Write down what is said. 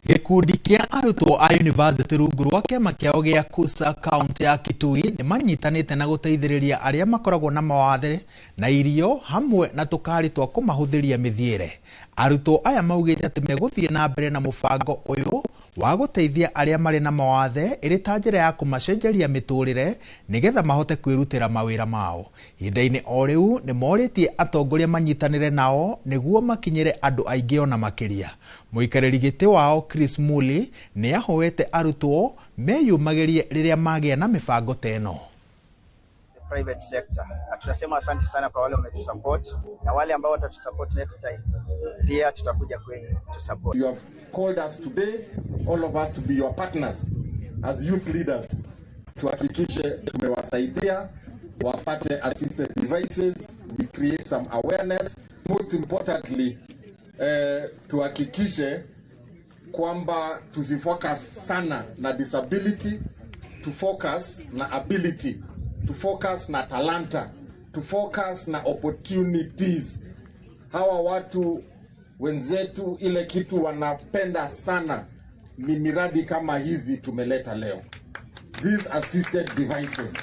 Gĩkundi kĩa arutwo a yunivasĩtĩ rungu rwa kĩama kĩao gĩa KUSA kaũntĩ ya Kitui nĩ manyitanĩte na gũteithĩrĩria arĩa makoragwo na mawathe na irio hamwe na tũkari twa kũmahũthĩria mĩthiĩre. Arutwo aya maugĩte atĩ megũthiĩ na mbere na mũbango ũyũ wa gũteithia arĩa marĩ na mawathe ĩrĩ ta njĩra ya kũmacenjeria mĩtũrĩre nĩgetha mahote kwĩrutĩra mawĩra mao. Ihinda-inĩ o rĩu nĩ morĩtie atongoria manyitanĩre nao nĩguo makinyĩre andũ aingĩ ona makĩria. Mũikarĩri gĩtĩ wao Chris Muli nĩ ahoete arutwo meyumagĩrie rĩrĩa magĩa na mĩbango ta ĩno. Private sector. Na tunasema asante sana kwa wale wametusupport na wale ambao watatusupport next time pia tutakuja kwenu tusupport. You have called us today, all of us, to be your partners as youth leaders. Tuhakikishe tumewasaidia wapate assisted devices, we create some awareness. Most importantly, tuhakikishe kwamba tusifocus sana na disability, to focus na ability, to focus na talanta, to focus na opportunities. Hawa watu wenzetu, ile kitu wanapenda sana ni miradi kama hizi tumeleta leo, these assisted devices.